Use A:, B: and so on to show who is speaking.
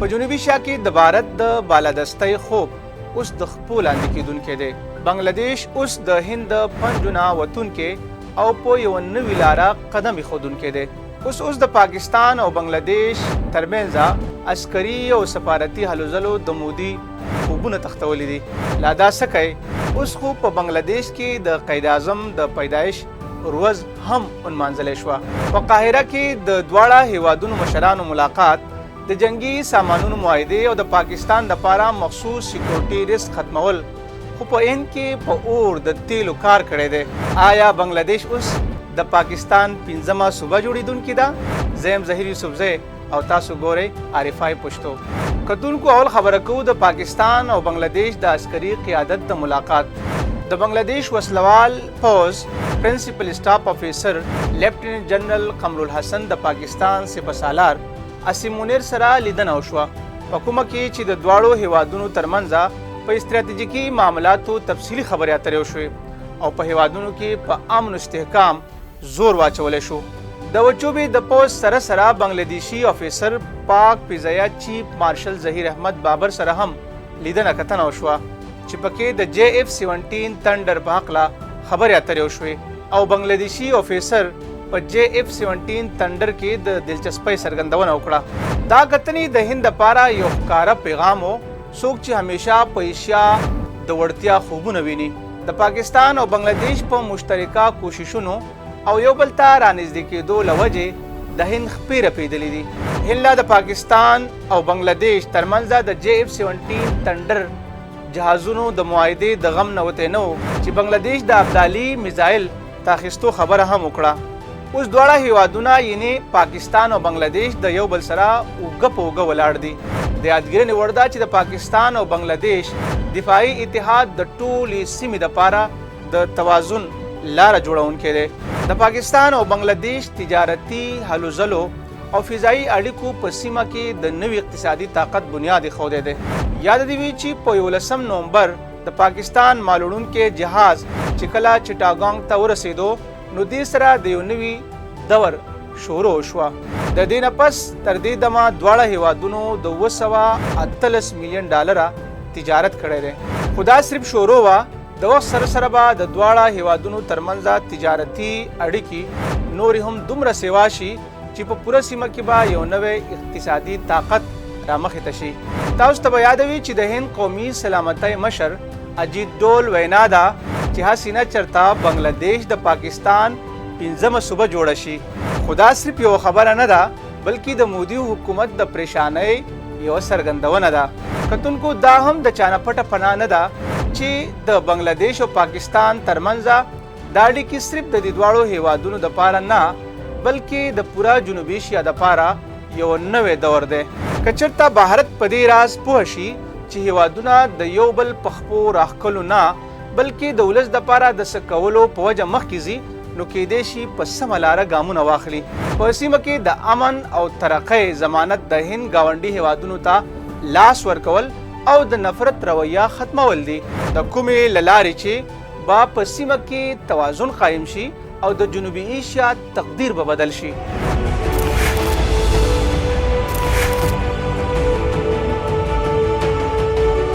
A: په جنوبي ایشیا کې د بھارت د بالادستۍ خوب اوس د خپو لاندې کېدونکی دی. بنګلادیش اوس د هند د پنجو نه وتونکی او په یوه نوي لاره قدم ایښودونکی دی. اوس اوس د پاکستان او بنګلادیش ترمنځ عسکري او سفارتي هلو ځلو د مودي خوبونه تښتولي دي. لا دا څه کوې، اوس خو په بنګلادیش کې د قائداعظم د پیدایش ورځ هم ونمانځلی شوه. په قاهره کې د دواړه هیوادونو مشرانو ملاقات، د جنګي سامانونو معاهدې او د پاکستان دپاره مخصوص سیکورټي ریسک ختمول خو په هند کې په اور د تیلو کار کړی دی. آیا بنګلادیش اوس د پاکستان پنځمه صوبه جوړیدونکې ده؟ زه یم ظهیر یوسفزی او تاسو ګورئ عارفای پښتو. کتونکو، اول خبره کوو د پاکستان او بنګلادیش د عسکري قیادت د ملاقات. د بنګلادیش وسلوال پوځ پرنسپل سټاف افیسر لیفټیننټ جنرال قمرالحسن د پاکستان سپه سالار عاصم منیر سره لیدنه وشوه، په کومه کې چې د دواړو هیوادونو ترمنځ په استراتیژیکي معاملاتو تفصیلي خبرې اترې وشوې او په هیوادونو کې په امن استحکام زور واچول شو. د وچوبې د پوځ سره سره بنګلادیشي افیسر پاک فضایه چیف مارشل ظهیر احمد بابر سره هم لیدنه کتنه وشوه، چې پکې د جې اف 17 تندر په هکله خبرې اترې وشوې او بنګلادیشي افیسر په جې اف 17 تندر کې د دلچسپۍ څرګندونه وکړه. دا کتنې د هند لپاره یو ښکاره پیغام و، څوک چې همیشه په ایشیا د وړتیا خوبونه ویني. د پاکستان او بنګلادیش په مشترکه کوششونو او یو بل ته رانږدې کېدو له وجې د هند خپې رپېدلې دي. هند لا د پاکستان او بنګلادیش ترمنځ د جې اف 17 تندر جهازونو د معاهدې د غم نه وتی نه و چې بنګلادیش د ابدالي میزایل د اخیستو خبره هم وکړه. اوس دواړه هیوادونه، یعنی پاکستان او بنګلادیش، د یو بل سره اوږه په اوږه ولاړ دي. د یادګیرنې وړ ده چې د پاکستان او بنګلادیش دفاعي اتحاد د ټولې سیمې دپاره د توازن لاره جوړونکی دی. د پاکستان او بنګلادیش تجارتي هلو ځلو او فضایي اړیکو په سیمه کې د نوي اقتصادي طاقت بنیاد ایښودی دی. یاده دې وي چې په 11 نومبر د پاکستان مالوړونکی جهاز چې کله چټاګانګ ته ورسېدو، نو دې سره د یو نوي دور شروع شوه. د دې نه پس تر دې دمه دواړه هیوادونو د 718 میلیون ډالره تجارت کړی دی. خو دا صرف شروع وه. د وخت سره سره به د دواړه هیوادونو ترمنځ تجارتي اړیکې نورې هم دومره سیوا شي چې په پوره سیمه کې به یو نوی اقتصادي طاقت رامخې ته شي. تاسو ته به یاده وي چې د هند قومي سلامتۍ مشر اجیت ډول وینا ده چې هسې نه چرته بنګلادیش د پاکستان پنځمه صوبه جوړه شي. خو دا صرف یوه خبره نه ده، بلکې د مودي حکومت د پریشانۍ یوه څرګندونه ده. کتونکو، دا هم د چانه پټه پناه نه ده چې د بنګلادیش او پاکستان ترمنځ دا اړیکې صرف د دې دواړو هیوادونو دپاره نه، بلکې د پوره جنوبي ایشیا دپاره یو نوی دور دی. که چېرته بھارت په دې راز پوه شي چې هیوادونه د یو بل په خپو راښکلو نه، بلکې د ولس دپاره د څه کولو په وجه مخکې ځي، نو کیدای شي په سمه لاره ګامونه واخلي. په سیمه کې د امن او ترقۍ ضمانت د هند ګاونډي هیوادونو ته لاس ورکول او د نفرت رویه ختمول دي، د کومې له لارې چې به په سیمه کې توازن قایم شي او د جنوبي ایشیا تقدیر به بدل شي.